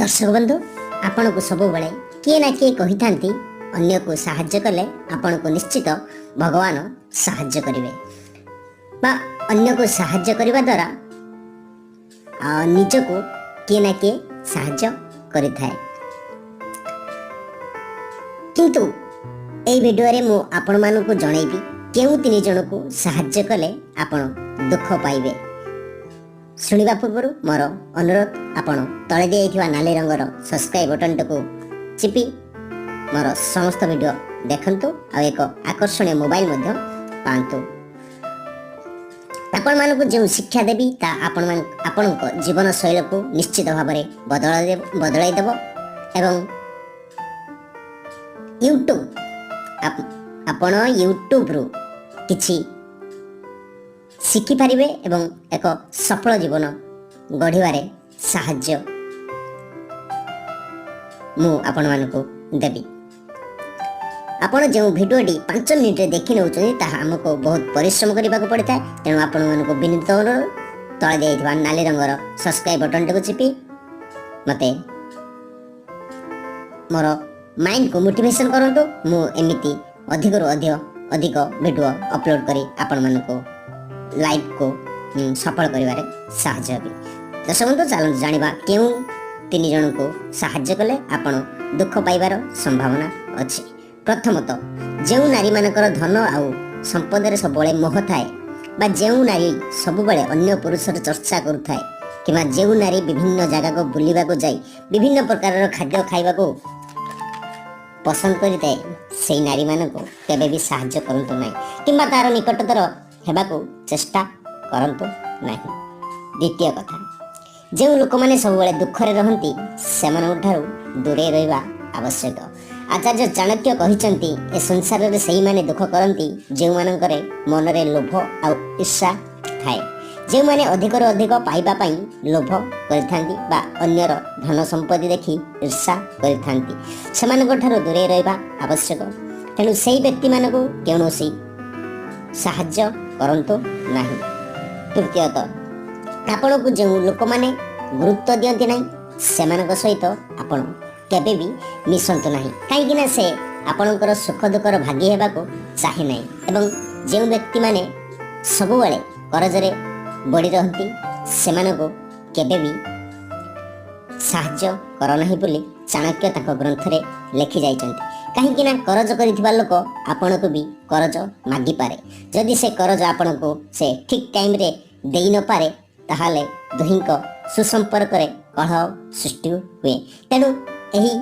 ଦର୍ଶକ ବନ୍ଧୁ, ଆପଣଙ୍କୁ ସବୁବେଳେ କିଏ ନା କିଏ କହିଥାନ୍ତି, ଅନ୍ୟକୁ ସାହାଯ୍ୟ କଲେ ଆପଣଙ୍କୁ ନିଶ୍ଚିତ ଭଗବାନ ସାହାଯ୍ୟ କରିବେ ବା ଅନ୍ୟକୁ ସାହାଯ୍ୟ କରିବା ଦ୍ୱାରା ନିଜକୁ କିଏ ନା କିଏ ସାହାଯ୍ୟ କରିଥାଏ। କିନ୍ତୁ ଏଇ ଭିଡ଼ିଓରେ ମୁଁ ଆପଣମାନଙ୍କୁ ଜଣେଇବି, କେଉଁ ତିନି ଜଣକୁ ସାହାଯ୍ୟ କଲେ ଆପଣ ଦୁଃଖ ପାଇବେ। ଶୁଣିବା ପୂର୍ବରୁ ମୋର ଅନୁରୋଧ, ଆପଣ ତଳେ ଦିଆଯାଇଥିବା ନାଲି ରଙ୍ଗର ସବସ୍କ୍ରାଇବ୍ ବଟନଟିକୁ ଚିପି ମୋର ସମସ୍ତ ଭିଡ଼ିଓ ଦେଖନ୍ତୁ ଆଉ ଏକ ଆକର୍ଷଣୀୟ ମୋବାଇଲ ମଧ୍ୟ ପାଆନ୍ତୁ। ଆପଣମାନଙ୍କୁ ଯେଉଁ ଶିକ୍ଷା ଦେବି, ତା ଆପଣ ଆପଣଙ୍କ ଜୀବନଶୈଳୀକୁ ନିଶ୍ଚିତ ଭାବରେ ବଦଳାଇ ଦେବ ଏବଂ ୟୁଟ୍ୟୁବ୍ ଆପଣ ୟୁଟ୍ୟୁବରୁ କିଛି ଶିଖିପାରିବେ ଏବଂ ଏକ ସଫଳ ଜୀବନ ଗଢ଼ିବାରେ ସାହାଯ୍ୟ ମୁଁ ଆପଣମାନଙ୍କୁ ଦେବି। ଆପଣ ଯେଉଁ ଭିଡ଼ିଓଟି 5 ମିନିଟରେ ଦେଖି ନେଉଛନ୍ତି, ତାହା ଆମକୁ ବହୁତ ପରିଶ୍ରମ କରିବାକୁ ପଡ଼ିଥାଏ। ତେଣୁ ଆପଣମାନଙ୍କୁ ବିନୀତ ଅନୁରୋଧ, ତଳେ ଦେଇଥିବା ନାଲି ରଙ୍ଗର ସବସ୍କ୍ରାଇବ୍ ବଟନଟିକୁ ଚିପି ମୋତେ ମୋର ମାଇଣ୍ଡକୁ ମୋଟିଭେସନ୍ କରନ୍ତୁ। ମୁଁ ଏମିତି ଅଧିକରୁ ଅଧିକ ଅଧିକ ଭିଡ଼ିଓ ଅପଲୋଡ଼ କରି ଆପଣମାନଙ୍କୁ ଲାଇଫକୁ ସଫଳ କରିବାରେ ସାହାଯ୍ୟ ହେବି। ଦର୍ଶକ ବନ୍ଧୁ, ଚାଲନ୍ତୁ ଜାଣିବା, କେଉଁ ତିନି ଜଣଙ୍କୁ ସାହାଯ୍ୟ କଲେ ଆପଣ ଦୁଃଖ ପାଇବାର ସମ୍ଭାବନା ଅଛି। ପ୍ରଥମତଃ, ଯେଉଁ ନାରୀମାନଙ୍କର ଧନ ଆଉ ସମ୍ପଦରେ ସବୁବେଳେ ମୋହ ଥାଏ ବା ଯେଉଁ ନାରୀ ସବୁବେଳେ ଅନ୍ୟ ପୁରୁଷର ଚର୍ଚ୍ଚା କରୁଥାଏ କିମ୍ବା ଯେଉଁ ନାରୀ ବିଭିନ୍ନ ଜାଗାକୁ ବୁଲିବାକୁ ଯାଇ ବିଭିନ୍ନ ପ୍ରକାରର ଖାଦ୍ୟ ଖାଇବାକୁ ପସନ୍ଦ କରିଥାଏ, ସେଇ ନାରୀମାନଙ୍କୁ କେବେ ବି ସାହାଯ୍ୟ କରନ୍ତୁ ନାହିଁ କିମ୍ବା ତାର ନିକଟତର ହେବାକୁ ଚେଷ୍ଟା କରନ୍ତୁ ନାହିଁ। ଦ୍ୱିତୀୟ କଥା, ଯେଉଁ ଲୋକମାନେ ସବୁବେଳେ ଦୁଃଖରେ ରହନ୍ତି, ସେମାନଙ୍କ ଠାରୁ ଦୂରେଇ ରହିବା ଆବଶ୍ୟକ। ଆଚାର୍ଯ୍ୟ ଚାଣକ୍ୟ କହିଛନ୍ତି, ଏ ସଂସାରରେ ସେଇମାନେ ଦୁଃଖ କରନ୍ତି, ଯେଉଁମାନଙ୍କର ମନରେ ଲୋଭ ଆଉ ଈର୍ଷା ଥାଏ। ଯେଉଁମାନେ ଅଧିକରୁ ଅଧିକ ପାଇବା ପାଇଁ ଲୋଭ କରିଥାନ୍ତି ବା ଅନ୍ୟର ଧନ ସମ୍ପତ୍ତି ଦେଖି ଈର୍ଷା କରିଥାନ୍ତି, ସେମାନଙ୍କ ଠାରୁ ଦୂରେଇ ରହିବା ଆବଶ୍ୟକ। ତେଣୁ ସେହି ବ୍ୟକ୍ତିମାନଙ୍କୁ କୌଣସି ସାହାଯ୍ୟ କରନ୍ତୁ ନାହିଁ। ତୃତୀୟତଃ, ଆପଣଙ୍କୁ ଯେଉଁ ଲୋକମାନେ ଗୁରୁତ୍ୱ ଦିଅନ୍ତି ନାହିଁ, ସେମାନଙ୍କ ସହିତ ଆପଣ କେବେ ବି ମିଶନ୍ତୁ ନାହିଁ, କାହିଁକିନା ସେ ଆପଣଙ୍କର ସୁଖ ଦୁଃଖର ଭାଗୀ ହେବାକୁ ଚାହେଁ ନାହିଁ। ଏବଂ ଯେଉଁ ବ୍ୟକ୍ତିମାନେ ସବୁବେଳେ କରଜରେ ବୁଡ଼ି ରହନ୍ତି, ସେମାନଙ୍କୁ କେବେ ବି ସାହାଯ୍ୟ କର ନାହିଁ ବୋଲି ଚାଣକ୍ୟ ତାଙ୍କ ଗ୍ରନ୍ଥରେ ଲେଖି ଯାଇଛନ୍ତି। କାହିଁକି ନା କରଜ କରିଥିବା ଲୋକ ଆପଣଙ୍କୁ ବି କରଜ ମାଗିପାରେ। ଯଦି ସେ କରଜ ଆପଣଙ୍କୁ ସେ ଠିକ୍ ଟାଇମ୍ରେ ଦେଇ ନପାରେ, ତାହେଲେ ଦୁହିଁଙ୍କ ସୁସମ୍ପର୍କରେ କଳହ ସୃଷ୍ଟି ହୁଏ। ତେଣୁ ଏହି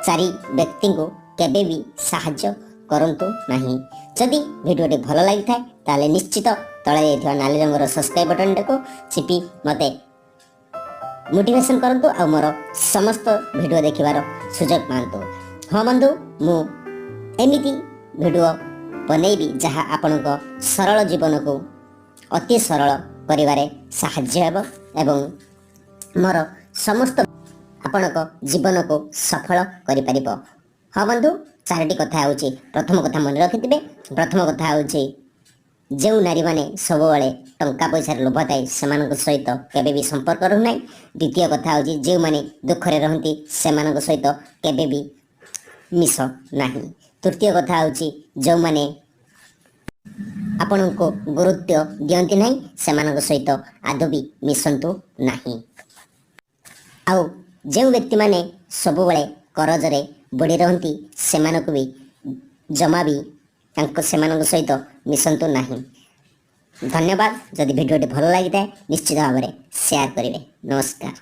ଚାରି ବ୍ୟକ୍ତିଙ୍କୁ କେବେ ବି ସାହାଯ୍ୟ କରନ୍ତୁ ନାହିଁ। ଯଦି ଭିଡ଼ିଓଟି ଭଲ ଲାଗିଥାଏ, ତାହେଲେ ନିଶ୍ଚିତ ତଳେ ଯାଇଥିବା ନାଲି ରଙ୍ଗର ସବସ୍କ୍ରାଇବ୍ ବଟନଟାକୁ ଚିପି ମୋତେ ମୋଟିଭେସନ୍ କରନ୍ତୁ ଆଉ ମୋର ସମସ୍ତ ଭିଡ଼ିଓ ଦେଖିବାର ସୁଯୋଗ ପାଆନ୍ତୁ। ହଁ ବନ୍ଧୁ, ମୁଁ ଏମିତି ଭିଡ଼ିଓ ବନେଇବି, ଯାହା ଆପଣଙ୍କ ସରଳ ଜୀବନକୁ ଅତି ସରଳ କରିବାରେ ସାହାଯ୍ୟ ହେବ ଏବଂ ମୋର ସମସ୍ତ ଆପଣଙ୍କ ଜୀବନକୁ ସଫଳ କରିପାରିବ। ହଁ ବନ୍ଧୁ, ଚାରୋଟି କଥା ହେଉଛି। ପ୍ରଥମ କଥା ମନେ ରଖିଥିବେ। ପ୍ରଥମ କଥା ହେଉଛି, ଯେଉଁ ନାରୀମାନେ ସବୁବେଳେ ଟଙ୍କା ପଇସାର ଲୋଭ ଥାଏ, ସେମାନଙ୍କ ସହିତ କେବେ ବି ସମ୍ପର୍କ ରହୁନାହିଁ। ଦ୍ୱିତୀୟ କଥା ହେଉଛି, ଯେଉଁମାନେ ଦୁଃଖରେ ରହନ୍ତି, ସେମାନଙ୍କ ସହିତ କେବେ ବି ମିଶ ନାହିଁ। ତୃତୀୟ କଥା ହେଉଛି, ଯେଉଁମାନେ ଆପଣଙ୍କୁ ଗୁରୁତ୍ୱ ଦିଅନ୍ତି ନାହିଁ, ସେମାନଙ୍କ ସହିତ ଆଦୌ ବି ମିଶନ୍ତୁ ନାହିଁ। ଆଉ ଯେଉଁ ବ୍ୟକ୍ତିମାନେ ସବୁବେଳେ କରଜରେ ବୁଡ଼ି ରହନ୍ତି, ସେମାନଙ୍କୁ ବି ଜମା ବି ସେମାନଙ୍କ ସହିତ ମିଶନ୍ତୁ ନାହିଁ। ଧନ୍ୟବାଦ। ଯଦି ଭିଡ଼ିଓଟି ଭଲ ଲାଗିଥାଏ, ନିଶ୍ଚିତ ଭାବରେ ସେୟାର କରିବେ। ନମସ୍କାର।